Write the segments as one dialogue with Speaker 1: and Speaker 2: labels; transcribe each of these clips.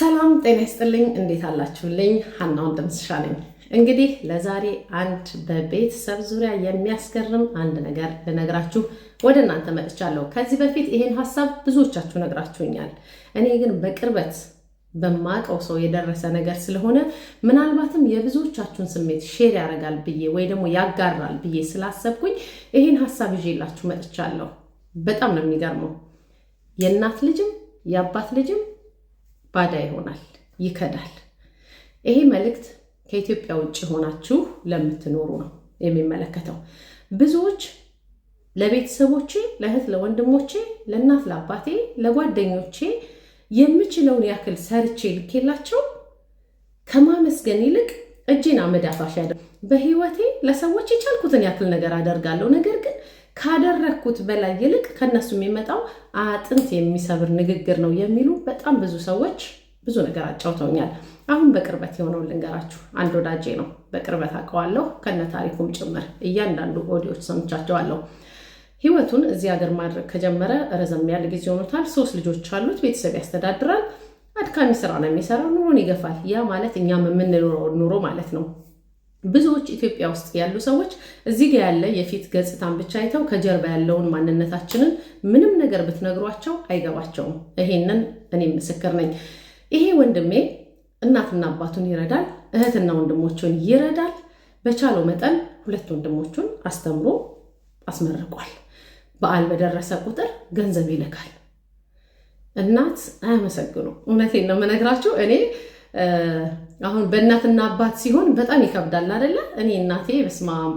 Speaker 1: ሰላም ጤና ይስጥልኝ። እንዴት አላችሁልኝ? ሀና ወንድምስሻ ነኝ። እንግዲህ ለዛሬ አንድ በቤተሰብ ዙሪያ የሚያስገርም አንድ ነገር ልነግራችሁ ወደ እናንተ መጥቻለሁ። ከዚህ በፊት ይሄን ሀሳብ ብዙዎቻችሁ ነግራችሁኛል። እኔ ግን በቅርበት በማቀው ሰው የደረሰ ነገር ስለሆነ ምናልባትም የብዙዎቻችሁን ስሜት share ያደርጋል ብዬ ወይ ደግሞ ያጋራል ብዬ ስላሰብኩኝ ይሄን ሀሳብ ይዤላችሁ መጥቻለሁ። በጣም ነው የሚገርመው። የእናት ልጅም የአባት ልጅም ባዳ ይሆናል፣ ይከዳል። ይሄ መልእክት ከኢትዮጵያ ውጭ ሆናችሁ ለምትኖሩ ነው የሚመለከተው። ብዙዎች ለቤተሰቦቼ፣ ለእህት ለወንድሞቼ፣ ለእናት ለአባቴ፣ ለጓደኞቼ የምችለውን ያክል ሰርቼ ልኬላቸው ከማመስገን ይልቅ እጄን አመድ አፋሽ በህይወቴ ለሰዎች የቻልኩትን ያክል ነገር አደርጋለሁ። ነገር ግን ካደረግኩት በላይ ይልቅ ከነሱ የሚመጣው አጥንት የሚሰብር ንግግር ነው የሚሉ በጣም ብዙ ሰዎች ብዙ ነገር አጫውተውኛል። አሁን በቅርበት የሆነውን ልንገራችሁ። አንድ ወዳጄ ነው፣ በቅርበት አውቀዋለሁ፣ ከነ ታሪኩም ጭምር እያንዳንዱ ኦዲዮች ሰምቻቸዋለሁ። ህይወቱን እዚህ ሀገር ማድረግ ከጀመረ ረዘም ያለ ጊዜ ሆኖታል። 3 ልጆች አሉት፣ ቤተሰብ ያስተዳድራል። አድካሚ ስራ ነው የሚሰራው፣ ኑሮን ይገፋል። ያ ማለት እኛም የምንኖረው ኑሮ ማለት ነው። ብዙዎች ኢትዮጵያ ውስጥ ያሉ ሰዎች እዚህ ጋር ያለ የፊት ገጽታን ብቻ አይተው ከጀርባ ያለውን ማንነታችንን ምንም ነገር ብትነግሯቸው አይገባቸውም። ይሄንን እኔ ምስክር ነኝ። ይሄ ወንድሜ እናትና አባቱን ይረዳል፣ እህትና ወንድሞቹን ይረዳል። በቻለው መጠን 2 ወንድሞቹን አስተምሮ አስመርቋል። በዓል በደረሰ ቁጥር ገንዘብ ይልካል። እናት አያመሰግኑ። እውነቴን ነው የምነግራችሁ። እኔ አሁን በእናትና አባት ሲሆን በጣም ይከብዳል አይደለ? እኔ እናቴ በስማም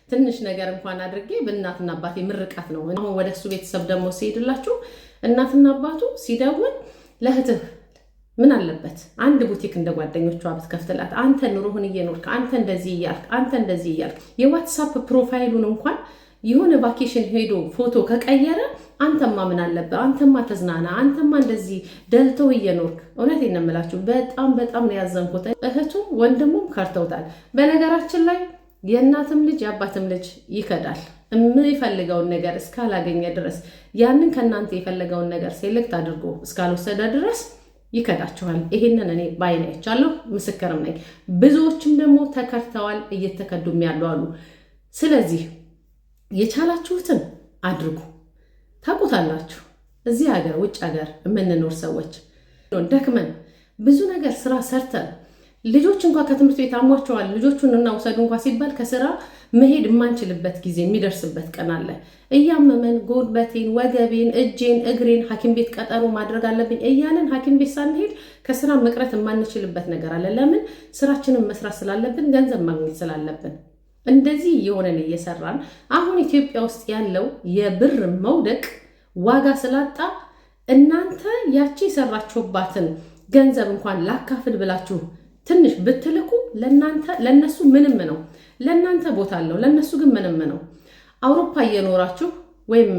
Speaker 1: ትንሽ ነገር እንኳን አድርጌ በእናትና አባቴ ምርቃት ነው። አሁን ወደሱ ቤተሰብ ደግሞ ሲሄድላችሁ እናትና አባቱ ሲደውል ለእህትህ ምን አለበት አንድ ቡቲክ እንደ ጓደኞቿ ብትከፍትላት፣ አንተ ኑሮህን እየኖርክ፣ አንተ እንደዚህ እያልክ፣ አንተ እንደዚህ እያልክ የዋትስአፕ profile ኡን እንኳን የሆነ vacation ሄዶ ፎቶ ከቀየረ አንተማ ምን አለብህ፣ አንተማ ተዝናና፣ አንተማ እንደዚህ ደልቶ እየኖርክ። እውነቴን ነው የምላችሁ፣ በጣም በጣም ነው ያዘንኩት። እህቱም ወንድሙም ከርተውታል። በነገራችን ላይ የእናትም ልጅ የአባትም ልጅ ይከዳል። የሚፈልገውን ነገር እስካላገኘ ድረስ፣ ያንን ከእናንተ የፈለገውን ነገር select አድርጎ እስካልወሰደ ድረስ ይከዳችኋል። ይሄንን እኔ ባይኔ አይቻለሁ፣ ምስክርም ነኝ። ብዙዎችም ደግሞ ተከድተዋል፣ እየተከዱም ያሉ አሉ። ስለዚህ የቻላችሁትን አድርጉ። ታውቁታላችሁ፣ እዚህ ሀገር ውጭ ሀገር የምንኖር ሰዎች ደክመን ብዙ ነገር ስራ ሰርተን ልጆች እንኳ ከትምህርት ቤት አሟቸዋል፣ ልጆቹን እናውሰዱ እንኳ ሲባል ከስራ መሄድ የማንችልበት ጊዜ የሚደርስበት ቀን አለ። እያመመን ጉልበቴን፣ ወገቤን፣ እጄን፣ እግሬን ሐኪም ቤት ቀጠሮ ማድረግ አለብኝ እያለን ሐኪም ቤት ሳንሄድ ከስራ መቅረት የማንችልበት ነገር አለ። ለምን? ስራችንን መስራት ስላለብን፣ ገንዘብ ማግኘት ስላለብን። እንደዚህ የሆነን እየሰራን አሁን ኢትዮጵያ ውስጥ ያለው የብር መውደቅ ዋጋ ስላጣ እናንተ ያቺ የሰራችሁባትን ገንዘብ እንኳን ላካፍል ብላችሁ ትንሽ ብትልኩ ለእናንተ ለነሱ ምንም ነው። ለእናንተ ቦታ አለው፣ ለነሱ ግን ምንም ነው። አውሮፓ እየኖራችሁ ወይም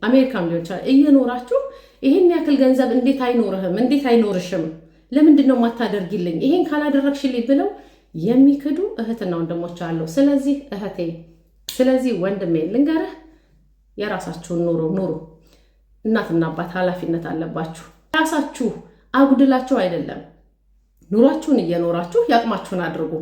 Speaker 1: አሜሪካም ሊሆን ይችላል እየኖራችሁ ይሄን ያክል ገንዘብ እንዴት አይኖርህም? እንዴት አይኖርሽም? ለምንድን ነው የማታደርጊልኝ? ይሄን ካላደረግሽልኝ ብለው የሚክዱ እህትና ወንድሞች አሉ። ስለዚህ እህቴ፣ ስለዚህ ወንድሜ ልንገርህ፣ የራሳችሁን ኑሮ ኑሩ። እናትና አባት ኃላፊነት አለባችሁ። ራሳችሁ አጉድላችሁ አይደለም፣ ኑሯችሁን እየኖራችሁ ያቅማችሁን አድርጉ።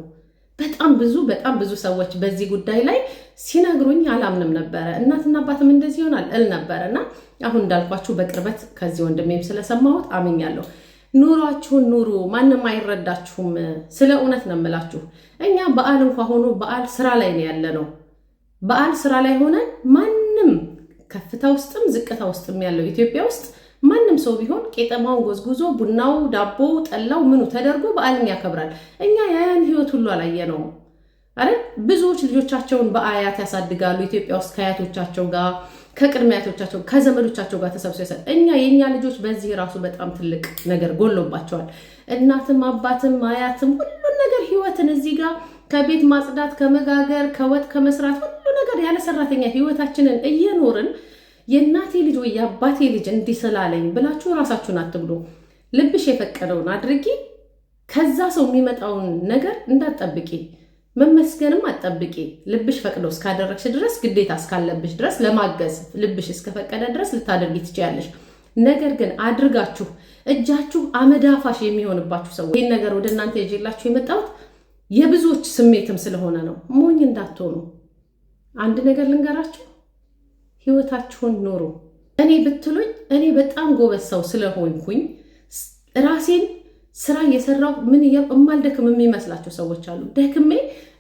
Speaker 1: በጣም ብዙ በጣም ብዙ ሰዎች በዚህ ጉዳይ ላይ ሲነግሩኝ አላምንም ነበረ። እናትና አባትም እንደዚህ ይሆናል እል ነበረ እና አሁን እንዳልኳችሁ በቅርበት ከዚህ ወንድሜም ስለሰማሁት አምኛለሁ። ኑሯችሁን ኑሩ፣ ማንም አይረዳችሁም። ስለ እውነት ነው የምላችሁ። እኛ በዓል እንኳ ሆኖ በዓል ስራ ላይ ነው ያለነው። በዓል ስራ ላይ ሆነን ማንም ከፍታ ውስጥም ዝቅታ ውስጥም ያለው ኢትዮጵያ ውስጥ ማንም ሰው ቢሆን ቄጠማውን ጎዝጉዞ ቡናው፣ ዳቦው፣ ጠላው ምኑ ተደርጎ በዓልን ያከብራል። እኛ ያን ህይወት ሁሉ አላየነውም አይደል? ብዙዎች ልጆቻቸውን በአያት ያሳድጋሉ። ኢትዮጵያ ውስጥ ከአያቶቻቸው ጋር ከቅድመ አያቶቻቸው ከዘመዶቻቸው ጋር ተሰብስበው ያሳድጋሉ። እኛ የኛ ልጆች በዚህ ራሱ በጣም ትልቅ ነገር ጎሎባቸዋል። እናትም አባትም አያትም ሁሉን ነገር ህይወትን እዚህ ጋር ከቤት ማጽዳት፣ ከመጋገር፣ ከወጥ ከመስራት ሁሉ ነገር ያለ ሰራተኛ ህይወታችንን እየኖርን የእናቴ ልጅ ወይ የአባቴ ልጅ እንዲህ ስላለኝ ብላችሁ ራሳችሁን አትብሉ። ልብሽ የፈቀደውን አድርጊ። ከዛ ሰው የሚመጣውን ነገር እንዳትጠብቂ፣ መመስገንም አትጠብቂ። ልብሽ ፈቅዶ እስካደረግሽ ድረስ፣ ግዴታ እስካለብሽ ድረስ፣ ለማገዝ ልብሽ እስከፈቀደ ድረስ ልታደርጊ ትችያለሽ። ነገር ግን አድርጋችሁ እጃችሁ አመዳፋሽ የሚሆንባችሁ ሰዎች፣ ይህን ነገር ወደ እናንተ ይዤላችሁ የመጣሁት የብዙዎች ስሜትም ስለሆነ ነው። ሞኝ እንዳትሆኑ። አንድ ነገር ልንገራችሁ፣ ህይወታችሁን ኑሩ። እኔ ብትሉኝ እኔ በጣም ጎበዝ ሰው ስለሆንኩኝ ራሴን ስራ እየሰራሁ ምን የማልደክም የሚመስላቸው ሰዎች አሉ። ደክሜ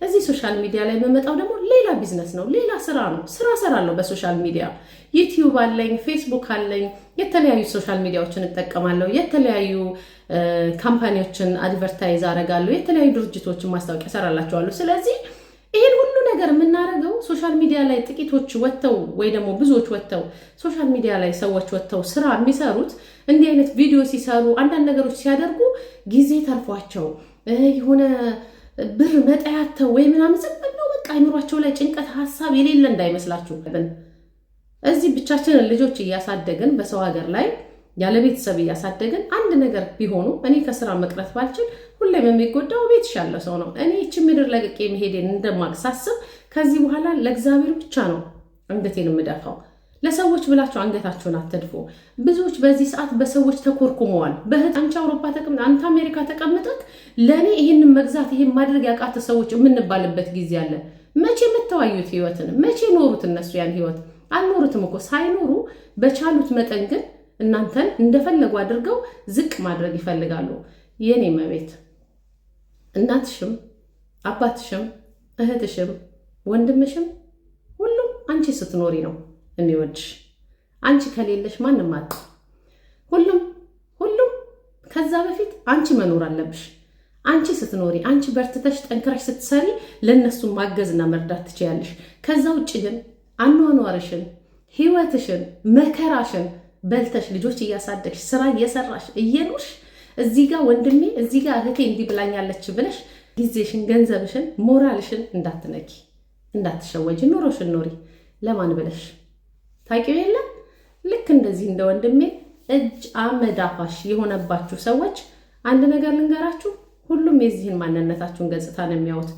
Speaker 1: እዚህ social media ላይ የምመጣው ደግሞ ሌላ ቢዝነስ ነው፣ ሌላ ስራ ነው። ስራ ሰራለሁ በ social media። YouTube አለኝ፣ ፌስቡክ አለኝ፣ የተለያዩ social media ዎችን እጠቀማለሁ። የተለያዩ company ዎችን advertise አደርጋለሁ። የተለያዩ ድርጅቶችን ማስታወቂያ እሰራላቸዋለሁ። ስለዚህ ይህን ሁሉ ነገር የምናደርገው social media ላይ ጥቂቶች ወጥተው ወይ ደግሞ ብዙዎች ወጥተው social media ላይ ሰዎች ወጥተው ስራ የሚሰሩት፣ እንዲህ አይነት ቪዲዮ ሲሰሩ፣ አንዳንድ ነገሮች ሲያደርጉ ጊዜ ተርፏቸው፣ የሆነ ብር መጠያተው ወይ ምናምን ዝም ብለው በቃ አይምሯቸው ላይ ጭንቀት ሀሳብ የሌለ እንዳይመስላችሁ። እዚህ ብቻችንን ልጆች እያሳደግን፣ በሰው ሀገር ላይ ያለ ቤተሰብ እያሳደግን፣ አንድ ነገር ቢሆኑ፣ እኔ ከስራ መቅረት ባልችል ሁሌም የሚጎዳው ቤትሽ ያለ ሰው ነው። እኔ ይቺ ምድር ለቅቄ መሄዴን እንደማቅ ሳስብ ከዚህ በኋላ ለእግዚአብሔር ብቻ ነው አንገቴን የምደፋው። ለሰዎች ብላችሁ አንገታችሁን አትድፉ። ብዙዎች በዚህ ሰዓት በሰዎች ተኮርኩመዋል። በእህት አንቺ አውሮፓ ተቀምጠ፣ አንተ አሜሪካ ተቀምጠክ ለእኔ ይህንን መግዛት ይህን ማድረግ ያቃተ ሰዎች የምንባልበት ጊዜ አለ። መቼ መተዋዩት ህይወትን? መቼ ኖሩት? እነሱ ያን ህይወት አልኖሩትም እኮ። ሳይኖሩ በቻሉት መጠን ግን እናንተን እንደፈለጉ አድርገው ዝቅ ማድረግ ይፈልጋሉ። የኔ መቤት፣ እናትሽም አባትሽም እህትሽም ወንድምሽም ሁሉም አንቺ ስትኖሪ ነው የሚወድሽ። አንቺ ከሌለሽ ማንም አጥ ሁሉም ሁሉም ከዛ በፊት አንቺ መኖር አለብሽ። አንቺ ስትኖሪ፣ አንቺ በርትተሽ ጠንክረሽ ስትሰሪ ለእነሱ ማገዝና መርዳት ትችያለሽ። ከዛ ውጭ ግን አኗኗርሽን፣ ህይወትሽን፣ መከራሽን በልተሽ፣ ልጆች እያሳደግሽ፣ ስራ እየሰራሽ እየኖርሽ፣ እዚህ ጋር ወንድሜ፣ እዚህ ጋር እህቴ እንዲህ ብላኛለች ብለሽ ጊዜሽን፣ ገንዘብሽን፣ ሞራልሽን እንዳትነኪ፣ እንዳትሸወጂ። ኑሮሽን ኑሪ። ለማን ብለሽ ታውቂው የለ። ልክ እንደዚህ እንደ ወንድሜ እጅ አመዳፋሽ የሆነባችሁ ሰዎች አንድ ነገር ልንገራችሁ፣ ሁሉም የዚህን ማንነታችሁን ገጽታ ነው የሚያዩት።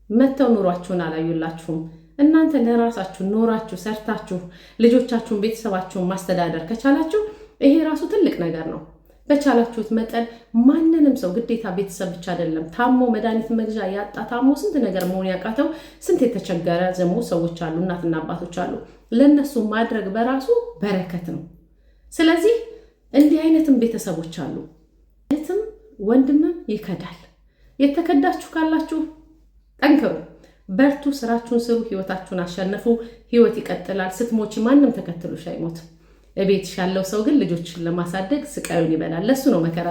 Speaker 1: መተው ኑሯችሁን አላዩላችሁም። እናንተ ለራሳችሁ ኖራችሁ፣ ሰርታችሁ፣ ልጆቻችሁን ቤተሰባችሁን ማስተዳደር ከቻላችሁ ይሄ ራሱ ትልቅ ነገር ነው። በቻላችሁት መጠን ማንንም ሰው፣ ግዴታ ቤተሰብ ብቻ አይደለም፣ ታሞ መድኃኒት መግዣ ያጣ፣ ታሞ ስንት ነገር መሆን ያቃተው፣ ስንት የተቸገረ ዘሞ ሰዎች አሉ፣ እናትና አባቶች አሉ። ለእነሱ ማድረግ በራሱ በረከት ነው። ስለዚህ እንዲህ አይነትም ቤተሰቦች አሉ። እህትም ወንድምም ይከዳል። የተከዳችሁ ካላችሁ ጠንክሩ፣ በርቱ፣ ስራችሁን ስሩ፣ ህይወታችሁን አሸንፉ። ህይወት ይቀጥላል። ስትሞቺ ማንም ተከትሎሽ አይሞትም። እቤትሽ ያለው ሰው ግን ልጆችን ለማሳደግ ስቃዩን ይበላል። ለሱ ነው መከራ።